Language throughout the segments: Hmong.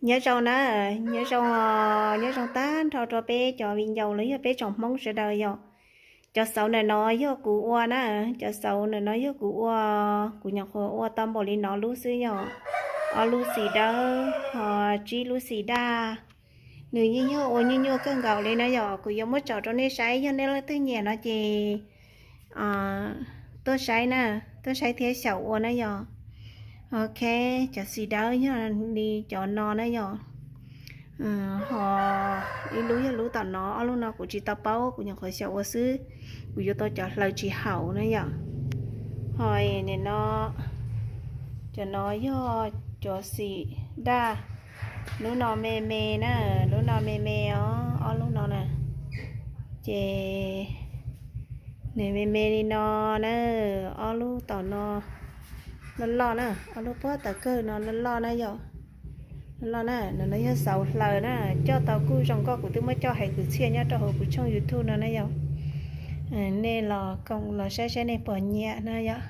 Nyob zoo na, nyob zoo, nyob zoo tag nrho rau peb cov viv ncaus los yog peb tsoom Hmoob sawv daws yom. Cov xauv ntawm no yog kuv ua na, cov xauv ntawm no yog kuv ua, kuv nyuam qhuav ua tau npaum li no lub xwb yom. Ob lub xim dawb ho tsib lub xim daj. Nws yeej yog ua nyuaj nyuaj kawg nkaus li na yom. Kuv yuav muab tso rau nej saib, yog nej leej twg nyiam no ces tuaj saib na, tuaj saib thiab xyaum ua na yom. Ok, cov xim dawb yog li cov no na yom. Ho ib lub yog lub tom no, ob lub no kuv tsis tau paub, kuv nyuam qhuav xyaum ua xwb. Kuv yuav tau cov hlaws tsis haum na yom. Ho nim no, cov no yog cov xim daj. Lub no me me na, lub no me me os, ob lub no na. Ces nws me me li no na, ob lub tom no loj loj na, ob lub puag tom kawg no loj loj na yom. Loj loj na, no yog xauv hlaws na, coj tau kuj zoo nkauj, kuv twb muab coj hais kwv txhiaj nyob rau hauv kuv tshooj YouTube no na yom. Nej los koom los saib saib nej puas nyiam na yom,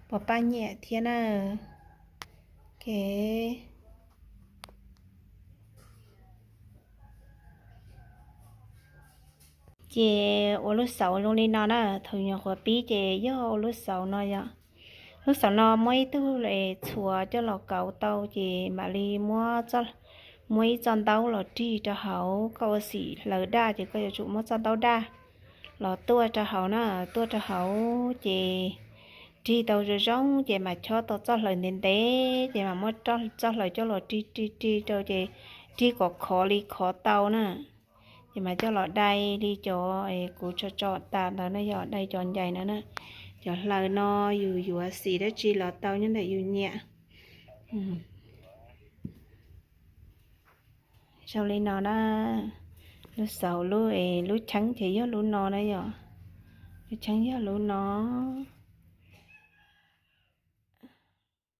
puas pab nyiam thiab na. Ok. Ces ua lub xauv zoo li no na, thaum nyuam qhuav pib ces yog ua lub xauv no yom. Lub xauv no muab ib tug txhuas coj los kauv tau ces mam li muab, muab ib txoj ntaub los rig rau hauv. Koj ua xim hlaws daj ces koj yuav tsum muab txoj ntaub daj los tuaj rau hauv na, tuaj rau hauv ces rig tau zoo zoo ces mas chob tau txoj hlaws ntev ntev ces mas muab txoj hlaws coj los rig rig rig rau ces rig kom khov li khov tau na. Ces mas coj los dai li cov kuv tso tso tas ntawd na yom, dai cov ncais no na. Cov hlaws no yus yuav xim dab tsi los tau nyob ntawm yus nyiam. Zoo li no na, lub xauv lub, lub cheeb ces yog lub no na yom. Lub cheeb yog lub no.